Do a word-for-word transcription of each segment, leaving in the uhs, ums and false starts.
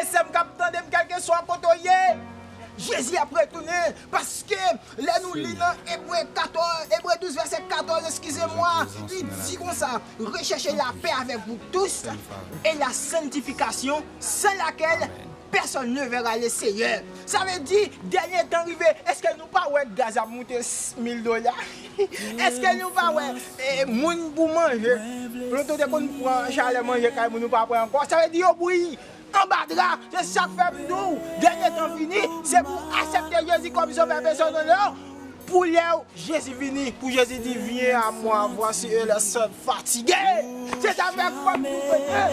Sè m k ap tande m, kèlkeswa kote w ye, Jezi ap retounen. Paske lè nou li nan Ebre katòz, Ebre douz, vèsè katòz, eskize mwa, li di konsa: Recherchez la paix avec vous tous et la sanctification, sans laquelle personne ne verra le Seigneur. Sa vle di, dènye tan rive. Èske nou pa wè gaz ap moute mil dola? Èske nou pa wè, eh, moun pou manje? Lontan w te konn pran chalè manje kay moun, ou pa pran ankò. Sa vle di yo bouyi anba dra. Se sa k fè m di w, dènye tan fini, se pou w aksepte Jezi kòm sovè pèsonèl ou. Pou lè Jezi vini, pou Jezi di: Viens à moi, voici eux les sont fatigués. Se sa k fè fòk nou prete.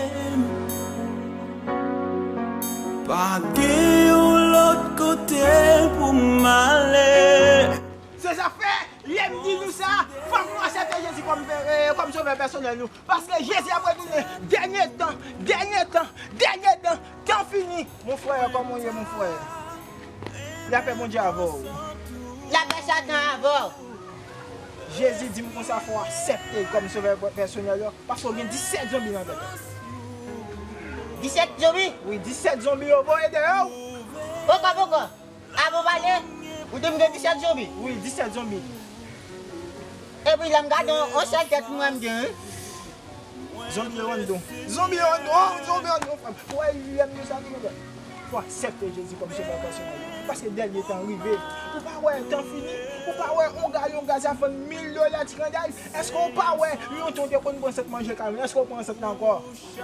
Pa gen yon lòt kote pou m ale. Se sa k fè, lè m di nou sa, fòk nou aksepte Jezi kòm, eh, kòm sovè pèsonèl nou. Paske Jezi ap retounen. Dènye tan, dènye tan, dènye tan. Tan fini. Mon frè, kòman w ye, mon frè? Lapè Bondye avè w. Lapè Satan avè w. Jezi di m konsa, fò w aksepte l kòm sovè pèsonèl ou, paske w gen disèt zonbi nan tèt ou. Disèt zonbi? Wi, disèt zonbi yo voye dèyè w. Poko, poko. Avan w pale, ou di m gen disèt zonbi. Wi, disèt zonbi. Epi lè m gade, yon, yon sèl tèt m wè m gen, wi. Zonbi yo anndan. Zonbi yo anndan, oh, zonbi yo anndan, frè m. Ou wè lè m di sa, ti frè m? Fò w aksepte Jezi kòm sovè pèsonèl ou. Paske dènye tan rive. Ou pa wè tan fini? Ou pa wè yon galon gaz ap vann mil dola, ti granday? Èske w pa wè yon tan w te konn pran sant manje kay moun? Èske w pran sant la ankò?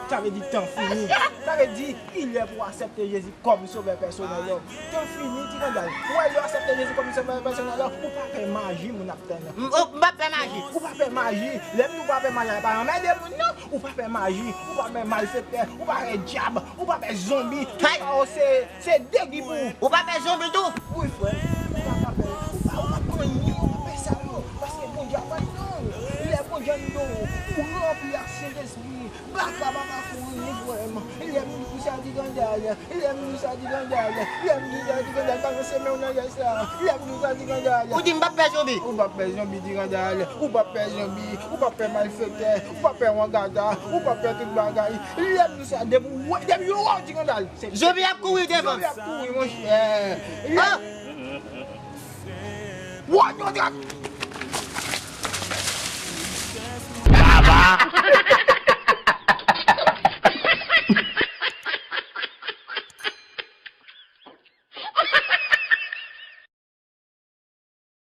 Sa vle di tan fini. Sa vle di, li lè pou w aksepte Jezi kòm sovè pèsonèl ou. Tan fini, ti granday. Ou wè lè w aksepte Jezi kòm sovè pèsonèl ou, ou pa fè maji moun ap tann. M, oh, m pa fè maji. Ou pa fè maji. Lè m di w pa fè maji, pa anmède moun, non. Ou pa fè maji. Ou pa fè malfektè. Ou pa fè dyab. Ou pa fè zonbi. Tout sa yo se, se degi pou ou. Ou pa fè zonbi tou? Wi, frè. Ou pa, pa fè, ou pa, ou pa fè anyen. Ou pa fè sa yo. Paske Bondye ap anndan w. Lè Bondye anndan w, ou ranpli ak Sentespri. Baka pa ka fè w anyen, frè m. Lè m di sa, ti granday. Lè m di sa, ti granday. Lè m di sa, ti granday. Balanse men w nan lè sa. Lè m di sa, ti granday. Ou di m p ap fè zonbi? Ou p ap fè zonbi, ti granday. Ou p ap fè zonbi. Ou p ap fè malfektè. Ou p ap fè wangata. Ou p ap fè tout bagay. Lè m di sa, depi w, depi yo wè w, ti granday. Zonbi ap kouri devan. Zonbi ap kouri, monchè. Lè, ah! Wònyon trak. Baba!